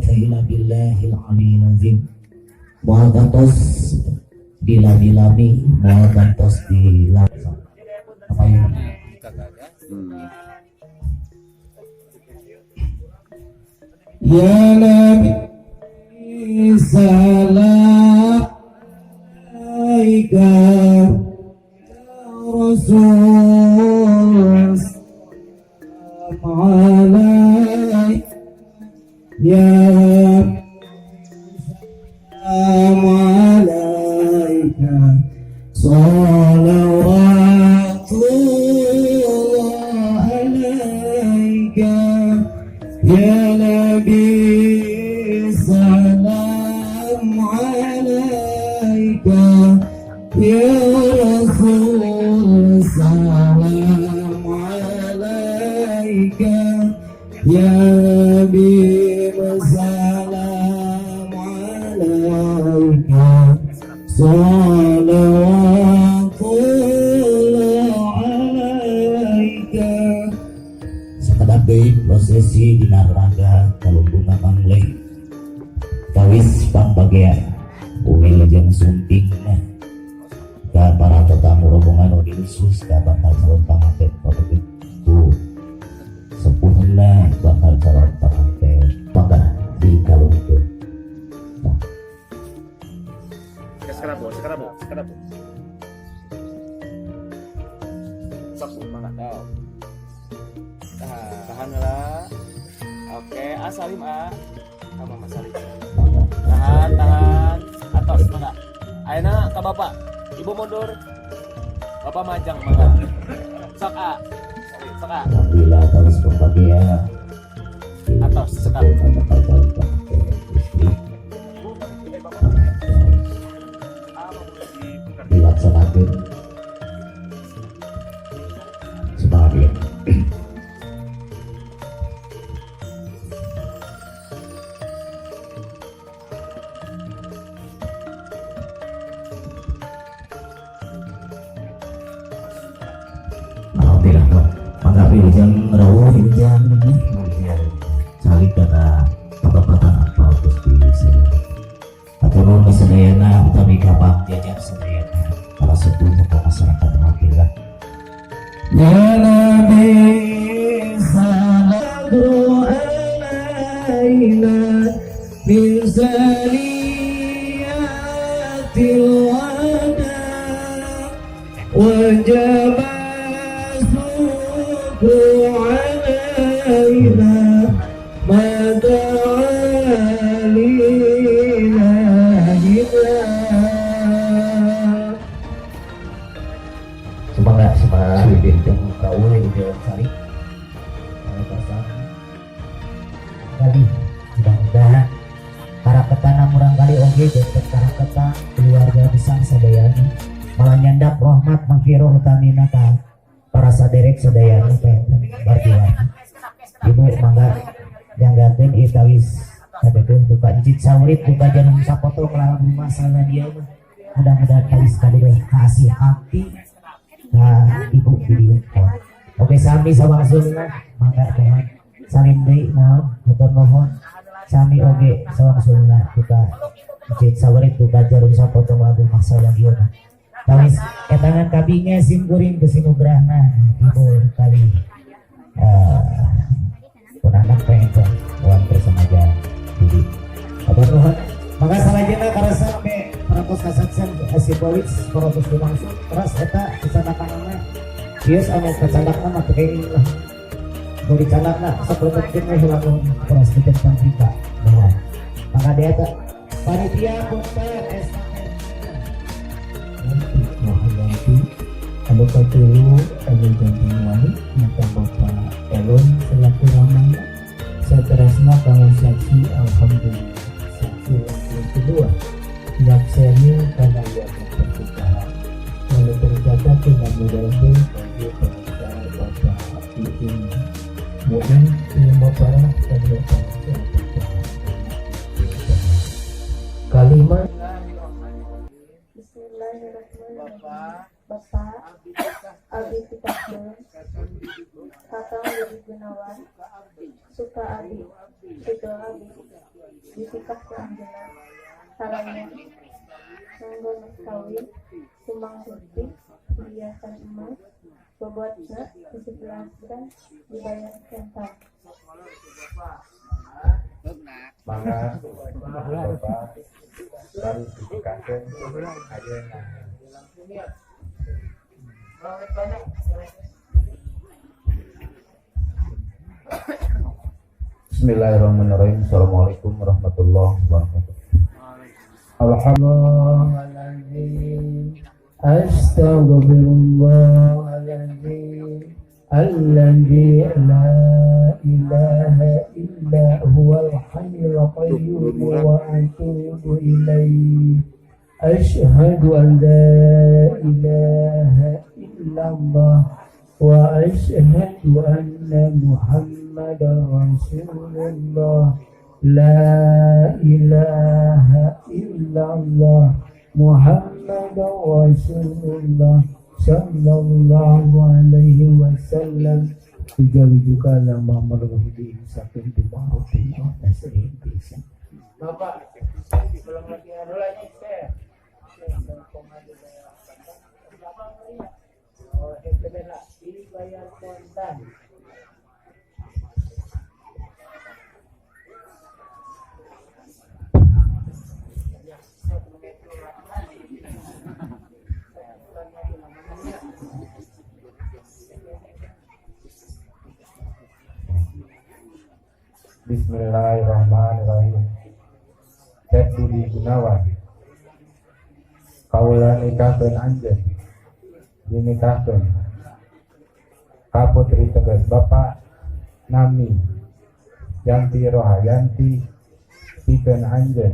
Quwwata illa billahil aliyyil azim. Moal gantos dilami-lami, moal gantos di apa ya? Ya Nabi salam alaika, ya Rasul salam alaik, ya salam alaika, salawatullah alaika, ya Nabi salam alaika, ya Rasul salam alaika, ya Habib salam alaika, salawatullah alaika. Sakedap deui prosesi dina rangga kalumbungan mangleh kawis pambagea wilujeng sumping ka para tetamu rombongan nu diusus ka bakal calon panganten ku sepuhna bakal calon panganten mangga dikalungkeun. Sekarang Bu, sekarang Bu, sekarang Bu. Sok Bu, mangga tau. Tahan, tahan lah. Oke, A Salim A. Sama Mas Salim. Mangga. Tahan, tahan. Atos, mangga. Ayeuna ka Bapak. Ibu mundur. Bapak majang, mangga. Sok A. Sok A. Alhamdulillah kawis pambagea Atos, cekap. sepuhna bakal calon panganten istri dilaksanakan semangat ya. Alhamdulillah, Pak. Mangga wilujeng rawuh, wilujeng ini calik karena patepatan apal Gusti sadayana. Hatur nuhun ka sadayana, utami ka Bang Jajar sadayana, para sepuh tokoh masyarakat, alhamdulillah. Ya Nabi salam alaina min saniyatil wada wajib syukru alaina ma da'a lilahina. Semangat semangat wilujeng rawuh, wilujeng salik pasang kali mudah-mudahan para petana murang kali oge janten karaketan keluarga besar sadayana malah nyandak rahmat magfirah utamina ka para saderek sadayana panten wargi-wargi. Ibu mangga janggakeun ieu tawis kadeudeuh duka encit saurip duka jarum sapotong lawan rumah salah dia mah mudah-mudahan tawis kadeudeuh kasih hati ka ibu di dieu. Oke, sami sawangsulna mangga mohon salim deui, mohon hatur nuhun sami oge sawangsulna duka encit saurip duka jarum sapotong lawan rumah salah dia mah tawis etangan kabinga sim kuring kesinugrahna ibu kali pun anak pengen wan bersama aja jadi hatur nuhun. Maka salajengna karasa sampai parantos kasaksen simbolis parantos lumangsung teras eta kecanakanana ieu anu kacandakna mah teu kenging lah nu dicandakna sok lebetkeun we heula teras titip pangrika mohon. Maka dia eta panitia punten estafet. Mohon ganti anu katilu anu janten wali nyata Bapak Elon selaku ramana saterasna kanggo saksi. Alhamdulillah saksi waktu kedua nyakseni kana ieu pernikahan lalu tercatat dengan modal bagi pengacara Bapak Iin Muin Ilmu Parah dan Bapak Kalima. Bismillahirrahmanirrahim. Bapak Abi Titakeun Kakang Budi Gunawan Suka Abi Ridho Abi. Ditikah ku anjeunna sareng nganggo mas kawin kumang rupi perhiasan emas bobotna 17 gram dibayar kontan. Mangga Bapak baris ditikahkeun ayeuna. Bismillahirrahmanirrahim. Assalamualaikum warahmatullahi wabarakatuh. Alhamdulillahiladzim, astaghfirullahaladzim, alladzi la ilaha illa huwal hayyul qayyum wa atubu ilaih. Asyhadu an la ilaha illallah wa asyhadu anna Muhammadar Rasulullah. La ilaha illallah Muhammadar Rasulullah sallallahu alaihi wasallam. Juga lama merhudi saking di ma'rufin wa nasrin bisa. Bapak belum lagi ada lagi saya. Oh, dibayar kontan. Bismillahirrahmanirrahim. Teh Budi Gunawan, kaula nikahkeun anjeun, dinikahkeun ka putri tegas Bapak nami Yanti Rohayanti pikeun anjeun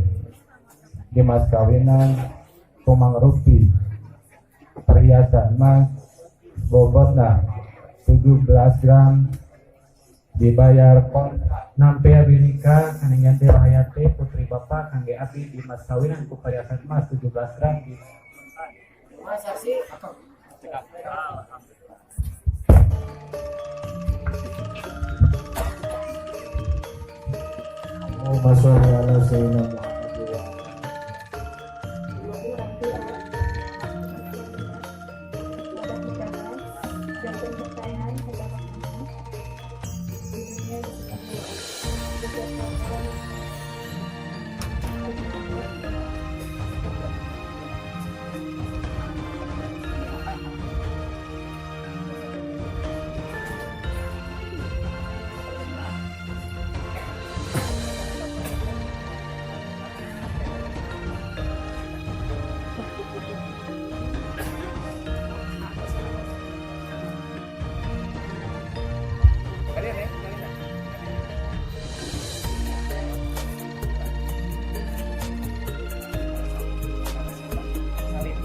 dimas kawinan kumang rupi perhiasan emas bobotna 17 gram dibayar kontan. Nampi abi nikah kana Yanti Rohayati putri Bapak kangge abi di mas kawinan ku perhiasan emas 17 gram di Allahumma sholli ala sayyidina Muhammad wa Bapak nikahan janten kesayangan ka bapak kamu di dunia di akhirat beserta orang. Kalian ya, kalian. Salim.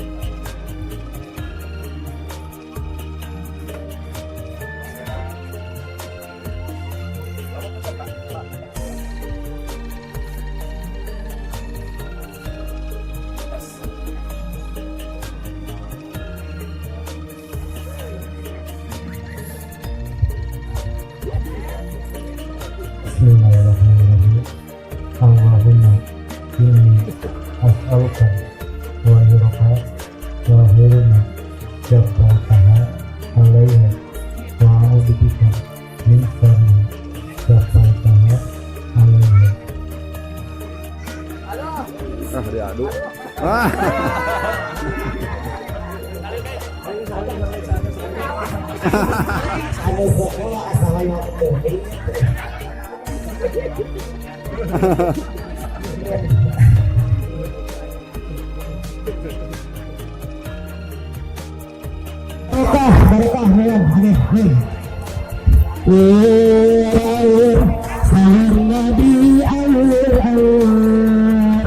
Bapak pesan, Pak. Pak. Tes. Bismillahirrahmanirrahim. Allahumma inni as'aluka wa hiraka wa hiruna jabbataha alaiha wa a'udzubika min syarri jabbataha alaiha. Ah, diadu. Ah. Anu pokoknya asalnya penting. Barokah, barokah, ayo, ayo, ayo. Awur, sahur Nabi, awur, awur.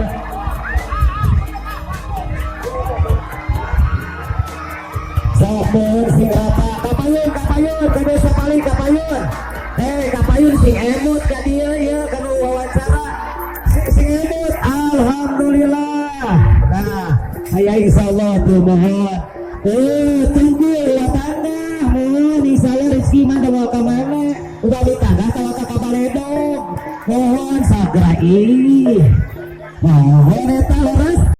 Sok sing rata, kapayun, kapayun, kade sapali kapayun. Eh, kapayun sing emut ka dieu ieu kanu wawancara. Sing, sing emut, alhamdulillah. Nah, aya insyaallah tuh mohon. Eh, tunggu ya tanah, mohon insyaallah rezeki mah moal ka mana. Udah di tanah kalau ka kabaledog. Mohon. Segera ih. Nah, eta leres.